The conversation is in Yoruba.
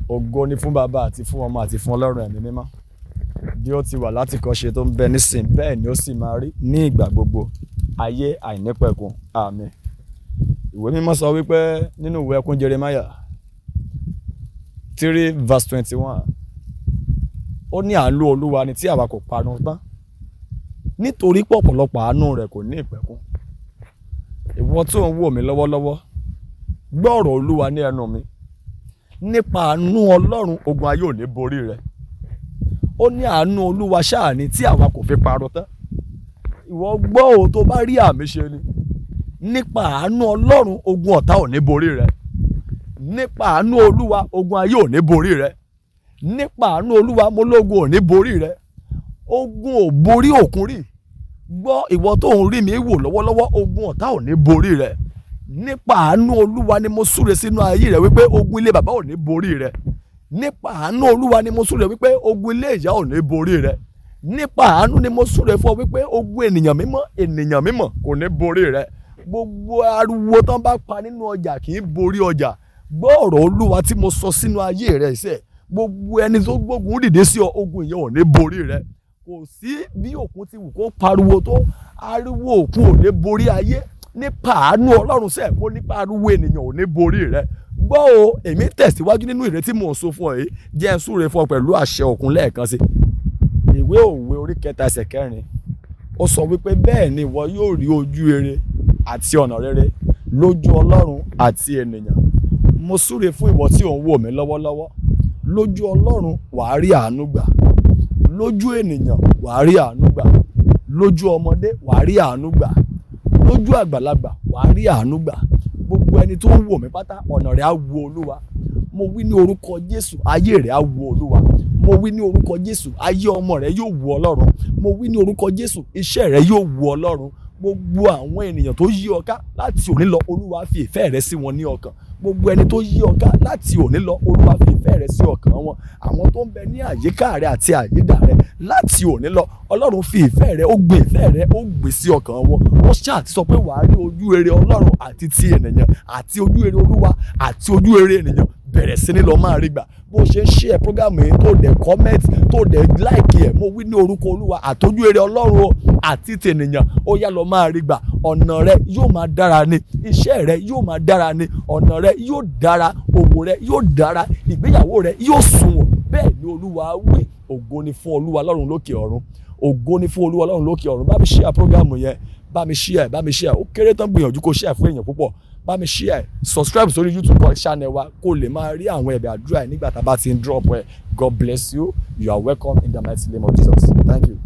Ògo ni fún Baba àti fún Ọmọ àti fún Ọlọ́run Ẹ̀mí Mímọ́. Bí ó ti wà látìkọ́ṣe tó ń bẹ nísìn, bẹ́ẹ̀ ni ó sì máa rí ní ìgbà gbogbo. Ayé àìnípẹ̀kun. Àmín. Ìwé Mímọ́ sọ wípé nínú ìwé ẹkún Jeremáyà 3 verse 21. Ó ní àánú Olúwa ni tí àwa kò parun tán. Nítorí pé ọ̀pọ̀lọpọ̀ àánú rẹ̀ kò ní ìpẹ̀kun. Ìwọ tó ń wò mí lọ́wọ́lọ́wọ́, gbọ́ ọ̀rọ̀ Olúwa ní ẹnu mi. Nípa àánú Ọlọ́run, ogun ayé ò ní borí rẹ. Ó ní àánú Olúwa ṣáà ni tí àwa kò fi parun tán. Ìwọ gbọ́ o, tó bá rí àmín ṣe ni. Nípa àánú Ọlọ́run, ogun ọ̀tá ò ní borí rẹ. Nípa àánú Olúwa, ogun ayé ò ní borí rẹ. Nípa àánú Olúwa, mo lógun ò ní borí rẹ. Ogun ò borí òkun rí. Gbọ́, ìwọ tó ń rí mi wò lọ́wọ́lọ́wọ́, ogun ọ̀tá ò ní borí rẹ. Nípa àánú Olúwa ni mo súre sínú ayé rẹ wípé ogun ilé bàbá ò ní borí rẹ. Nípa àánú Olúwa ni mo súre wípé ogun ilé ìyá ò ní borí rẹ. Nípa àánú ni mo súre fún ọ wípé ogun ènìyàn mímọ́, ènìyàn mímọ́ kò ní borí rẹ. Gbogbo ariwo tán bá pa nínú ọjà kì í borí ọjà. Gbọ́ ọ̀rọ̀ Olúwa tí mo sọ sínú ayé rẹ sẹ́. Gbogbo ẹni tó gbógun dìde sí ọ, ogun yẹn ò ní borí rẹ. Kò sí bí òkun ti wù kó pariwo tó, ariwo òkun ò ní borí ayé. Nípa àánú Ọlọ́run sẹ́, mo nípa ariwo ènìyàn ò ní borí rẹ. Gbọ́ o, èmi tẹ̀síwájú nínú ìrètí mò ń sọ fún ọ yìí. Jẹ́ n súre fún ọ pẹ̀lú àṣẹ òkun lẹ́ẹ̀kan sí. Ìwé Òwe orí 3 ẹsẹ̀ 4. Ó sọ wípé bẹ́ẹ̀ ni ìwọ yóò rí ojú rere àti ọ̀nà rere lójú Ọlọ́run àti ènìyàn. Mo súre fún ìwọ tí ò ń wò mí lọ́wọ́lọ́wọ́. Lójú Ọlọ́run, wà á rí àánú gbà. Lójú ènìyàn, wà á rí àánú gbà. Lójú ọmọdé, wà á rí àánú gbà. Lójú àgbàlagbà, wà á rí àánú gbà. Gbogbo ẹni tó ń wò mí pátá, ọ̀nà rẹ̀ á wu Olúwa. Mo wí ní orúkọ Jésù, ayé rẹ̀ á wu Olúwa. Mo wí ní orúkọ Jésù, ayé ọmọ rẹ yóò wu Ọlọ́run. Mo wí ní orúkọ Jésù, iṣẹ́ rẹ yóò wu Ọlọ́run. Gbogbo àwọn ènìyàn tó yí ọ ká láti òní lọ, Olúwa fi ìfẹ́ rẹ sí wọn ní ọkàn. Gbogbo ẹni tó yí ọ ká láti òní lọ, Olúwa fi ìfẹ́ rẹ sí ọkàn wọn. Àwọn tó ń bẹ ní àyíká rẹ àti àyídà rẹ láti òní lọ, Ọlọ́run fi ìfẹ́ rẹ, ó gbé ìfẹ́ rẹ, ó gbé sí ọkàn wọn. Ó ṣáà ti sọ pé wà á rí ojú rere Ọlọ́run àti ti ènìyàn, àti ojú rere Olúwa àti ojú rere ènìyàn, bẹ̀rẹ̀ sí ní lọ máa rí gbà. Bó ṣe ń share program yìí, tó dẹ̀ comment, tó dẹ̀ like ẹ̀, mo wí ní orúkọ Olúwa, àtọ́jú rere Ọlọ́run o àti tènìyàn, ó yá, lọ máa rí gbà. Ọ̀nà rẹ yóò máa dára ni, iṣẹ́ rẹ yóò máa dára ni, ọ̀nà rẹ yóò dára, òwò rẹ yóò dára, ìgbéyàwó rẹ yóò sunwọ̀n. Bẹ́ẹ̀ ni Olúwa wí. Ògo ni fún Olúwa Ọlọ́run lókè ọ̀run. Ògo ni fún Olúwa Ọlọ́run lókè ọ̀run. Bá mi share program yẹn, bá mi share, bá mi share. Ó kéré tán, gbìyànjú kó share fún èèyàn púpọ̀. Bá mi share, subscribe sórí YouTube channel wa kó lè máa rí àwọn ẹ̀bẹ̀ àdúrà yìí nígbà tá a bá ti ń drop ẹ̀. God bless you. You are welcome in the mighty name of Jesus. Thank you.